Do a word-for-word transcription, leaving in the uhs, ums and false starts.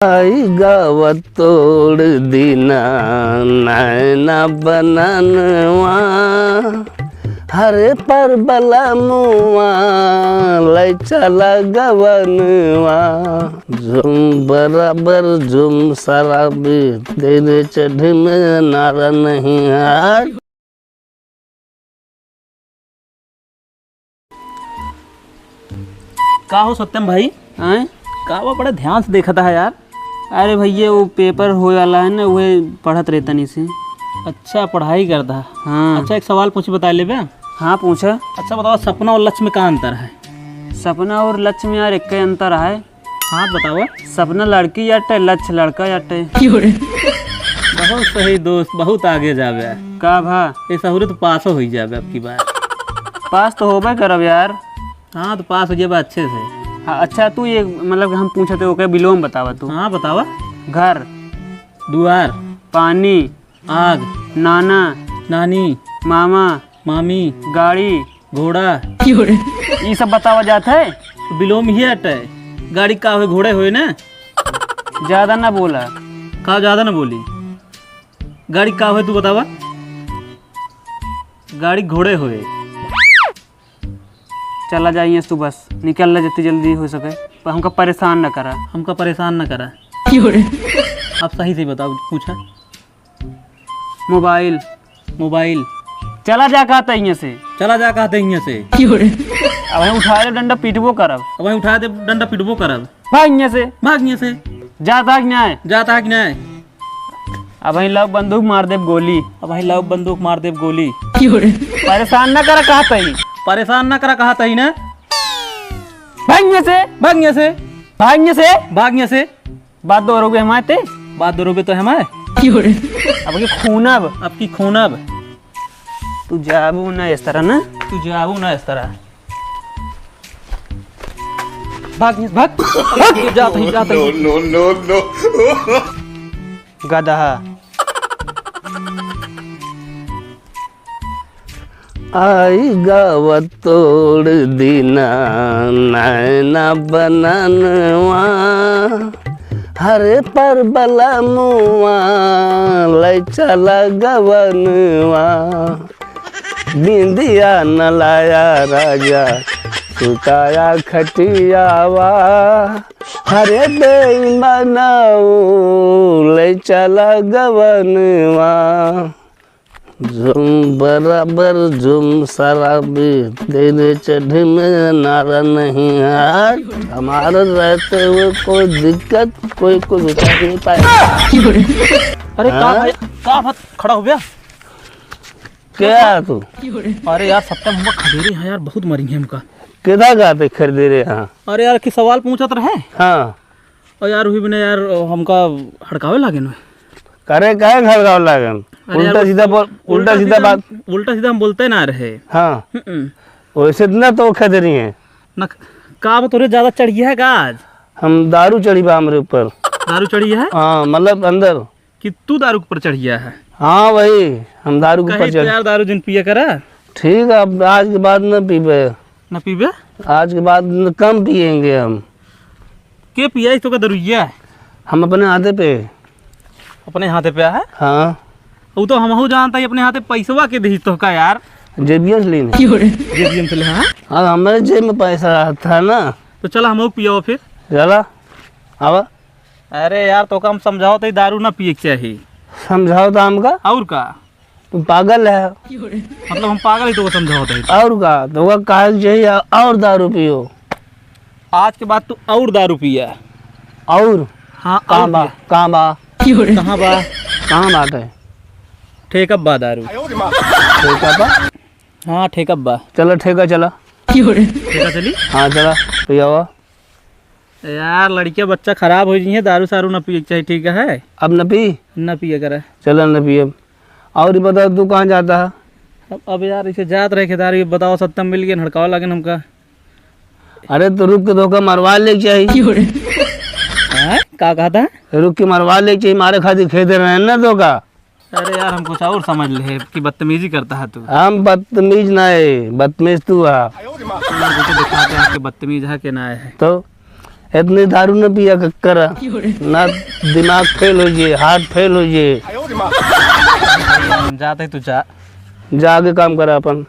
आई गावा तोड़ दीना नैना बननवा, हरे पर बलमुआ लै चला गवनवा। झुम बराबर झुम शराबी, तेरे चढ़ी में नारा नहीं है। का हो सत्यम भाई? आँय? का बा, बड़ा ध्यान से देखत है यार। अरे भैया, वो पेपर होए वाला है ना, उहे पढ़त रहे तनी से। अच्छा, पढ़ाई करत है। हाँ। अच्छा, एक सवाल पूछी, बता लेबे? हाँ, पूछा। अच्छा बताओ, सपना और लक्ष्य में का अंतर है? सपना और लक्ष्य में यार, एक अंतर है। हाँ, बतावा। सपना लड़की अटे, लक्ष्य लड़का अटे। बहुत सही दोस्त, बहुत आगे जाबे। का भा? ये सहुरे तो पासो होई जाबे अब की बार। पास तो होबे करब यार। हाँ, तो पास हो जाबे अच्छे से। हाँ, अच्छा, तू ये, मतलब, हम पूछते, ओके विलोम बतावा तू। हाँ, बतावा। घर। दुआर। पानी। आग। नाना। नानी। मामा। मामी। गाड़ी। घोड़ा। ई सब बतावा जात है। विलोम ही अटे। गाड़ी का होए, घोड़े होए ना। ज्यादा ना बोला। का ज्यादा ना बोली? गाड़ी का होए तू बतावा। गाड़ी घोड़े होए। चला जा इहाँ से तू, बस निकल ले जितनी जल्दी हो सके, पर हमका परेशान न करा। हमका परेशान न करा। अब सही से बताओ, पूछा। मोबाइल। मोबाइल। चला जा कहता इहाँ से। चला जा कहता इहाँ से। अब वहीं उठा दे डंडा पीटबो करब। अब वहीं उठा दे डंडा पीटबो करब। भाग इहाँ से। भाग इहाँ से। जाता कि नाय? जाता कि नाय? अब वहीं लाओ बंदूक मार देब गोली। अब वहीं लाओ बंदूक मार देब गोली। परेशान ना करा कहता ही। परेशान ना करा कहता ही ना। भाग इहाँ से। भाग इहाँ से। भाग इहाँ से। भाग इहाँ से। बात दोहरावे हमारे ते। बात दोहरावे तो हमारे। अब की खूनब। अब की खूनब। तू जाबू ना इस तरह ना। तू जाबू ना इस तरह। भाग, भाग, भाग। जात ही, जात ही। No, no, no, no। गदहा। आई गावा तोड़ दीना नैना बननवा, हरे पर बलमुआ लै चला गवनवा। बिंदिया न लाया राजा सुताया खटियावा, हरे बेईमानऊ लै चला गवनवा। झूम बराबर झूम शराबी, तेरे चढ़ी में नारा नहीं है। हमारे रहते हुए कोई दिक्कत, कोई कुछ कर नहीं पाएगा। अरे का हाँ? भाई, का बात खड़ा हो गया? क्या है तू? अरे यार, सत्यम हमका खदेरे हैं यार, बहुत मरी हैं हमका। किधर का ते खदेरे हैं? अरे यार, कि सवाल पूछत रहे। हाँ। और यार, वही बने यार, हमका हड़कावे लागे न। करे काहे हड़कावे लागे? अरे यार, उल्टा सीधा बोल, उल्टा उल्टा सीधा सीधा बात। हम, उल्टा सीधा हम बोलते ना रहे। हाँ। हम्म। वैसे तो ना तो खदेरी हैं। ना, का बा तोरे ज्यादा चढ़ी है का आज? हम दारू चढ़ी बा हमरे ऊपर। दारू चढ़ी है? हाँ, मतलब अंदर। कि तू दारू के ऊपर चढ़ गया है? हाँ भाई, हम दारू के ऊपर कहीं चढ़ यार, दारू जिन पिया करा। ठीक है, अब आज के बाद न पीबे। न पीबे? आज के बाद न, कम पिएंगे हम। के पिया तो का दरुइया? हम अपने हाथे पे। अपने हाथे पे है? हाँ। वो तो हमहू जानता है, अपने हाथे पैसवा के दी तो का यार? जेबियन से लेने। जेबियन से ले, हाँ? हाँ, हमारे जेब में पैसा था ना। तो चला हमहू पियाओ फिर। चला, आवा। अरे यार, तोका हम समझाओ तो दारू ना पिए के चाही। समझाओ तो हमका। और का? तुम पागल है। मतलब हम पागल ही तोका समझाओ तो। और का? तोका कहे के चाहिए और दारू पियो। आज के बाद तू और दारू पिया। और? हाँ, कहाँ और बा? पिया। कहाँ बा? कहाँ बा? कहाँ बात है? ठेकब बा दारू। ठेका बा? हाँ, ठेकब बा। चला, ठेका चला। ठेका चली? हाँ, चला, पियावा। यार, लड़किया बच्चा खराब हो जाइए, दारू सारू ना पिए के चाही, ठीक है? अब न पी? ना पिए करे। चला, न पिए। और ये बताओ, तू कहाँ जाता है? अब, अब यार, इसे जात रहे खेदारी, बताओ, सत्ता मिल गए, हड़कावा लागे हमका। अरे, तो रुक के धोखा मरवा ले के चाही। हैं? का कहता है? रुक के मरवा ले के चाही, मारे खातिर खेदे रहे ना धोखा। अरे यार, हम कुछ और समझ ले कि बदतमीजी करता है तू। हम बदतमीज ना है, बदतमीज तू है। चलो, तुझे दिखाते हैं कि बदतमीज है कि ना है। तो इतनी दारू न पिया क-, करा, ना दिमाग फेल हो जे, हार्ट फेल हो जे। हम जाते, तू जा। जा आगे काम करा अपन।